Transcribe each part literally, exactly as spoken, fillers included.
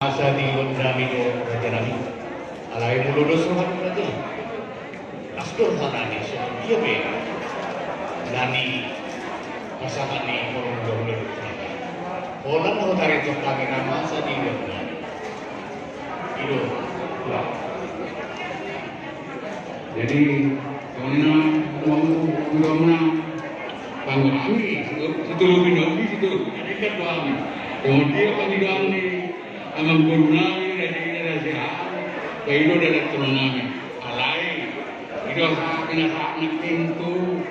Asa di on nami do raja nami. Alai molo dos roha ni raja i, las do roha nami, songon dia pe na nipasahat ni horong hulahula. Holan ho taringot hami na masa di on nami. I do. Jadi, songon i ma, uang uang na panggo hami, situ lu binobi situ. Jadi kan hami. Kemudian kami doang ni Amang boru nami, raja i na raja, baino dalan tuna nami. Alai, i do hak na hak na pintu,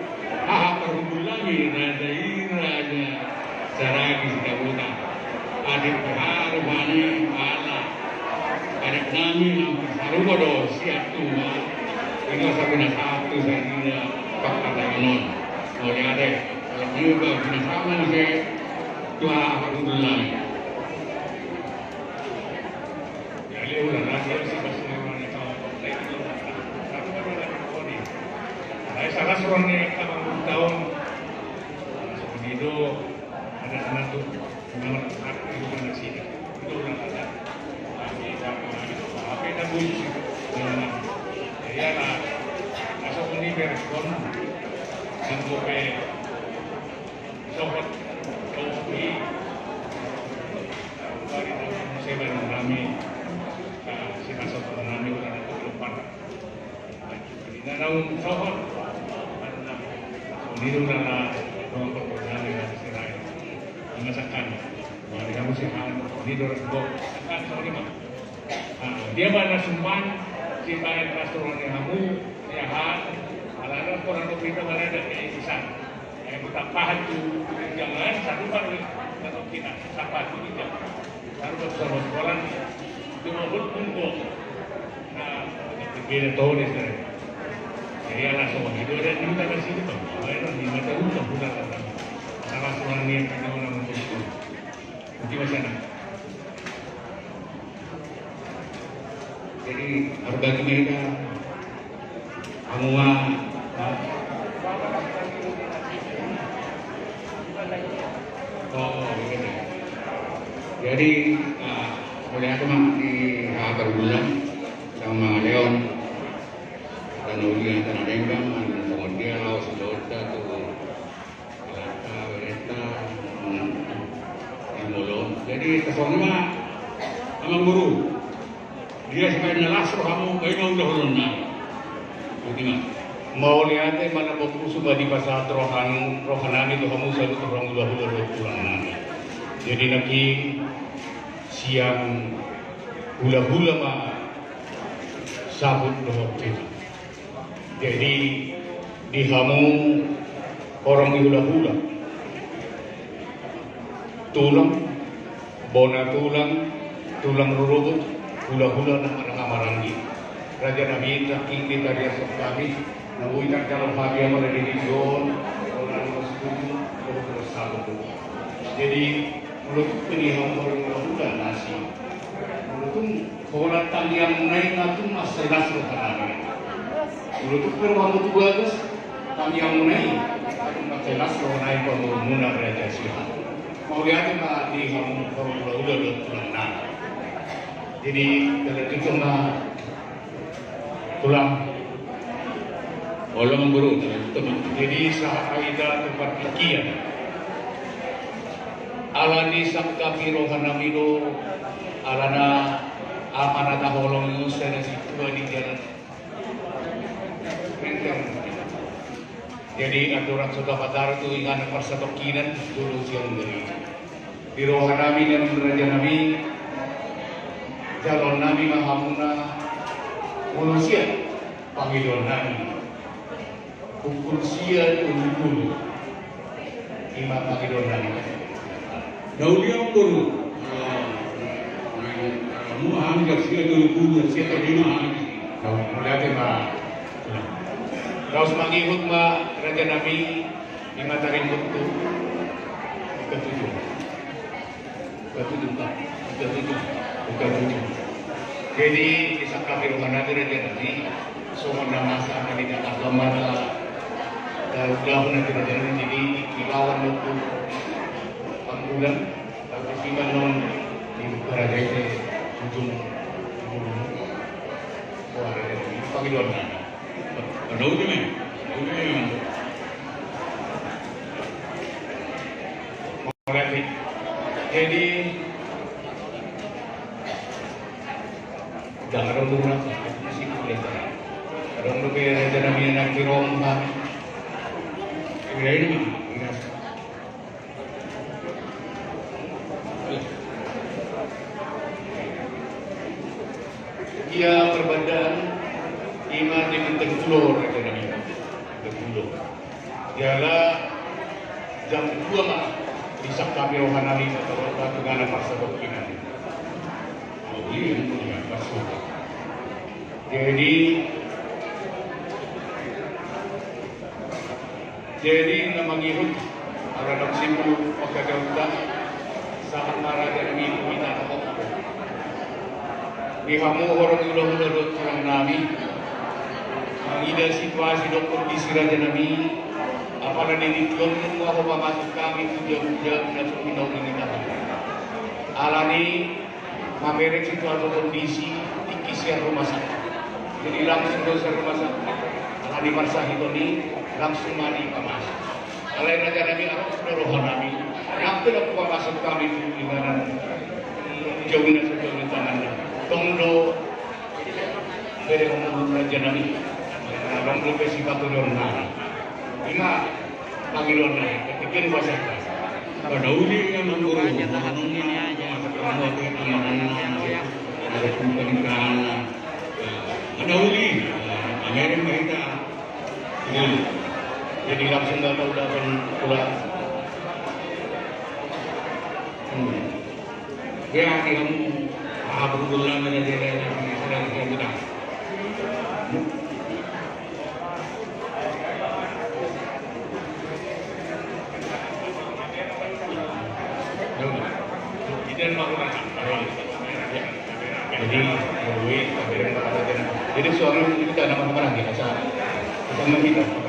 hak parhundul nami, raja i raja Saragi Sitabuta. Adik baru bani ala. Adik nami hampir sarupa do siap tua. I do hak na hak tu saya pakatanon. Oleh adik, kalau ini bagi na hak na saya tua parhundul nami. Jadi, ulang lagi, ya, si Bas Nirwana, kawan. Saya itu, aku baru lagi kau ni. Saya salah suruh ni, kawan, tahun. Suruh ni do, ada anak tu, nama anak, itu kan sini. Itu ulang lagi. Tapi, tapi, tapi, tak bunyi. Jadi, anak, masuk ni beres, kon. Dan gue, sohot, sohot ni. Bari na muse baen nami, na sinasoton nami, ula na tu lopan. Jadi na naung sohot baen nami. Songon i do ula na dongan parpudi nami na di Sirait. Ima sangkan. Bari na muse han, songon i do rasbo. Sangkan songon i ma. Ah, dia ma na sumban, sibaen las roha ni hamu, sian han, alana kurang lebih itu mana ada kayak isan. Eh, tapahan tu, jangan, satu baru, satu kita, sapa tu kita. Satu baru sama sekolah, cuma buat kumpul. Nah, beda tahu deh, saya. Jadi, ala sama itu, ada di mana sini, Bang? Apa itu, di mata uang, bukan, Bang? Sama sekolah ni, yang kena orang kumpul. Jadi, masa na. Jadi, marbagi ma hita. Hamu ma, ma. Oh, oh, iya, iya. Jadi, ah, mulai aku ma di Habar Bulan sama Leon. Dan ulian tanah dendam, dan kemudian lawas dosa tu Rata, berenta, hmm, di Molon. Jadi, songon i ma, Amang Guru. Dia sibaen na las rohamu, baen ma ulaon nami. Jadi, ma. Mauliate ma na pokus ma dipasahat rohanu, roha nami tu hamu saluhut horong hulahula dohot tulang nami. Jadi, nangkin sian hulahula ma sahat dohot tulang. Jadi, di hamu horong ni hulahula, tulang, bona tulang, tulang rorobot, hulahula na marhaha maranggi. Raja nami, nangkin di tarias hami, na boi tarjalo hami ama na di tingki on, on na mas tujuh, on na mas satu. Jadi, molo tung pe di hamu horong ni hulahula na asing. Molo tung holan tangiangmuna i na tung mansai las roha nami. Molo tung pe rohamu tu bagas, tangiangmuna i na tung mansai las roha nami pamoruonmuna raja sian. Mauliate ma di hamu horong ni hulahula dohot tulang nami. Jadi, dalan tutu ma. Tulang. Olo, Amang Guru, teman. Jadi, sahat hita tu partingkian. Ala ni sangkap ni roha nami do, alana ama na taholongi on sada sintua di jalan. Jadi, aturan so tapataru tu inganan parsatongkinan, dulu sian gari. Di roha nami dan raja nami, jaloon nami ma hamuna, molo sian pangidoan nami. Pukul sia tolu pulu. Ima pangidoan nami. Daulian Guru. Mua hami sia tolu pulu, sia tolu pulu hami. Mauliate ma. Laos mangihut ma raja nami. Ima taringot tu ikatuju. Ikatuju, Pak. Ikatuju. Ikatuju. Jadi, disangkapi roha nami raja nami, songon na masa na di Jakarta mata, eh, ulaon na di raja nami, jadi, ibawan waktu empat bulan, tapi siman non di raja itu. Wah, pangidoan na. Ada ujung ya? Ada ujung ya? Jadi, jangan ada ujung na. Ada ujung ke raja nami na kirom kami. Kira ini mah, kira. Ia parbandaan ima di Pentegulor, raja nami. Pentegulor. Jala jam dua ma disangkapi roha nami, mata roha tengah na pasal dokinan. Jadi, jadi na mangihut ala na sipu pakajaunta, sahat ma raja nami tu hita na kopi. Di hamu horong ulaon dohot tulang nami, mangida situasi dohot kondisi raja nami, apala di tingki on ma ho pamasuk hami tu jabu-jabu na so hinauli ni hami. Alani mamereng situasi kondisi tingki sian rumah sakit. Jadi langsung do sian rumah sakit. Alani marsahit on i langsung ma dipamasuk. Alai raja nami, adong do roha nami. Nang pe dang hupamasuk hami tu inganan. Jabu na so jabu ni tangan na. Tong do. Bere ngomong raja nami. Adong do pe sipatu do nami. Ima. Pangidoan nai, ketika di masa itu. Pada uli yang mengguru, ada pun pernikahan, ada uli, ada yang berita. Jadi, jadi langsung nggak tahu dapat pulang. Hmm. Ya, yang apa dulu lah, mana dia, dia, dia, dia, dia, dia, dia. Jadi, jadi suami kita nama mana kita? Sama kita.